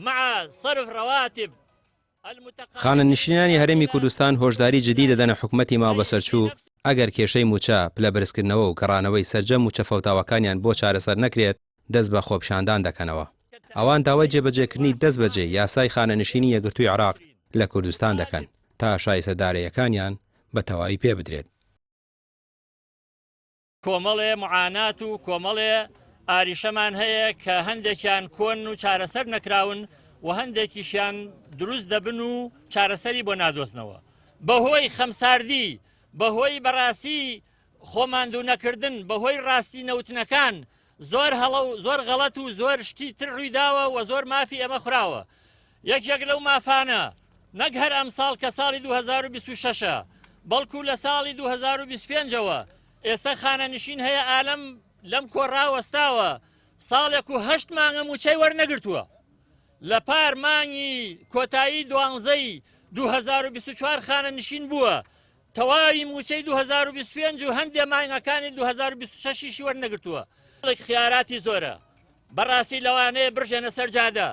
مع صرف رواتب خانەنشینانی هەرێمی کوردستان هۆشداری جدی دەدەنە حکومەتی ماوەبەسەرچوو، ئەگەر کێشەی مووچە، پلەبەرزکردنەوە و گەڕانەوەی سەرجەم مووچە فەوتاوەکانیان بۆ چارەسەر نەکرێت، دەست بە خۆپیشاندان دەکەنەوە. ئەوان داوای جێبەجێکردنی دەستبەجێ یاسای خانەنشینی یەکگرتووی عێراق لە کوردستان دەکەن، تا شایستە دارەییەکانیان بە تەواوی پێ بدرێت. کۆمەڵێ معانات و کۆمەڵێ ئاریشەمان هەیە کە هەندێکیان کۆن و چارەسەر نەکراون و هەندێکیشیان دروست دەبن و چارەسەری بۆ نادۆزنەوە. بەهۆی خەمساردی، بەهۆی بەڕاستی خۆماندوو نەکردن، بەهۆی ڕاستی نەوتنەکان زۆر هەڵە و زۆر غەڵەت و زۆر شتی تر ڕوویداوە و زۆر مافی ئێمە خوراوە. یەکێک لەو مافانە نەک هەر ئەمساڵ کە ساڵی 2026 ە بەڵکو لە ساڵی 2025 ەوە ئێستا خانەنشین هەیە ئالەم لەم کۆڕا وەستاوە ساڵێک و هەشت مانگە مووچەی وەرنەگرتووە لە پار مانگی کۆتایی دوانزەی 2024 خانەنشین بووە تەواوی مووچەی 2025 و هەندێ مانگەکانی 2026 یشی وەرنەگرتووە. خیاراتی زۆرە بەڕاستی لەوانەیە بڕژێنە سەر جادە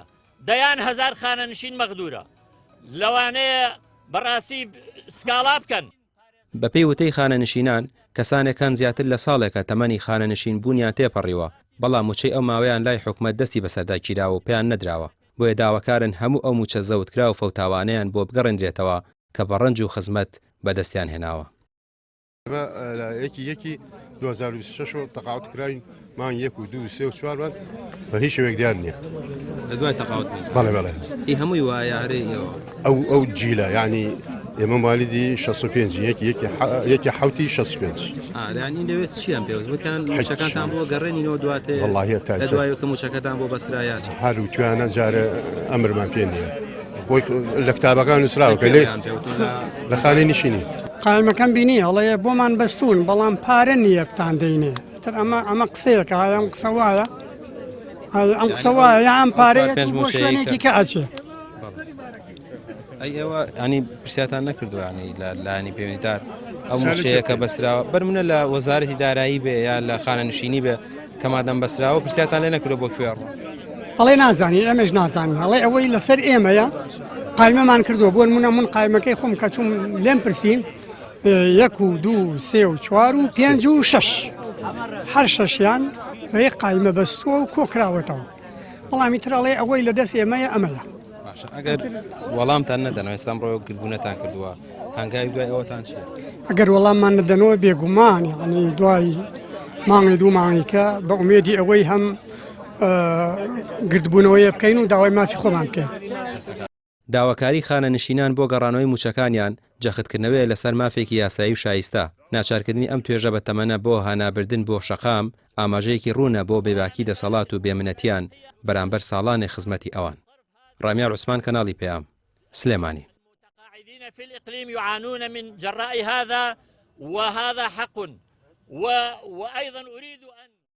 دەیان هەزار خانەنشین مەغدورە لەوانەیە بەڕاستی سکاڵا بکەن. بەپێی وتەی خانەنشینان، کەسانێک هەن زیاتر لە ساڵێکە تەمەنی خانەنشین بوونیان تێپەڕیوە، بەڵام مووچەی ئەو ماوەیان لای حکومەت دەستی بەسەردا گیراوە و پێیان نەدراوە، بۆیە داواکارن هەموو ئەو مووچە زەوتکراو و فەوتاوانەیان بۆ بگەڕێندرێتەوە کە بە ڕەنج و خزمەت بەدەستیان هێناوە. ئێمە لە یەکی یەکی 2026 ەوە تەقاعد کراوین مانگ یەک و دوو و سێ و چوارمان بە هیچ شێوەیەک دیار نییە. لە دوای تەقاعد بوون؟ بەڵێ بەڵێ. ئی هەمووی وایە هەرێ ئێوە؟ ئەو ئەو جیلە یعنی ئێمە موالیدی 65 یەکی یەکی یەکی حوتی 65. ئا یعنی لەوێ چیان پێ وت؟ وتیان مووچەکانتان بۆ گەڕێنینەوە دواتر وەڵڵاهی تا لە ئێستا دوای کە مووچەکەتان بۆ بەسرا یا چی؟ هەر وتویانە جارێ ئەمرمان پێ نییە. خۆی لە کتابەکان نووسراوە کە لێ لە خانەی نشینی. قایمەکەم بینی ئەڵێ بۆمان بەستوون بەڵام پارە نییە بتان دەینێ تر ئەمە ئەمە قسەیەکە ئایا ئەم قسە وایە ئەم قسە وایە یا ئەم پارەیە بۆ شوێنێکی کە ئەچێ ئەی ئێوە ینی پرسیاتان نەکردو ینی لە لایەنی پەیوەندیدار ئەو موچەیە کە بەسراوە بەرمونە لە وەزارەتی دارایی بێ یا لە خانەنشینی بێ کە مادەم بەسراوە پرسیارتان لێ نەکردووە بۆ کوێ ڕۆن؟ ئەڵێ نازانین ئێمەش نازانین ئەڵێ ئەوەی لەسەر ئێمەیە قایمەمان کردووە بۆ نمونە من قایمەکەی خۆم کە چوم لێم پرسین یەک و دوو سێ و چوار و پێنج و شەش هەر شەشیان بە یەک قایمە بەستووە و کۆکراوەتەوە بەڵامی تر ئەڵێ ئەوەی لە دەست ئێمەیە ئەمەیە. باشە ئەگەر وەڵامتان نەدەنەوە ئێستا ئەمڕۆ گردبوونەتان کردووە هەنگاوی دوای ئەوەتان چییە؟ ئەگەر وەڵاممان نەدەنەوە بێگومان یعنی دوای مانگی دوو مانگیکە بە ئومێدی ئەوەی هەم گردبوونەوەیە بکەین و داوای مافی خۆمان بکەین. داواکاری خانەنشینان بۆ گەڕانەوەی مووچەکانیان، جەختکردنەوەیە لەسەر مافێکی یاسایی و شایستە، ناچارکردنی ئەم توێژە بەتەمەنە بۆ هانابردن بۆ شەقام، ئاماژەیەکی ڕوونە بۆ بێباکی دەسەڵات و بێمنەتیان بەرامبەر ساڵانێک خزمەتی ئەوان. ڕامیار عوسمان کەناڵی پەیام، سلێمانی.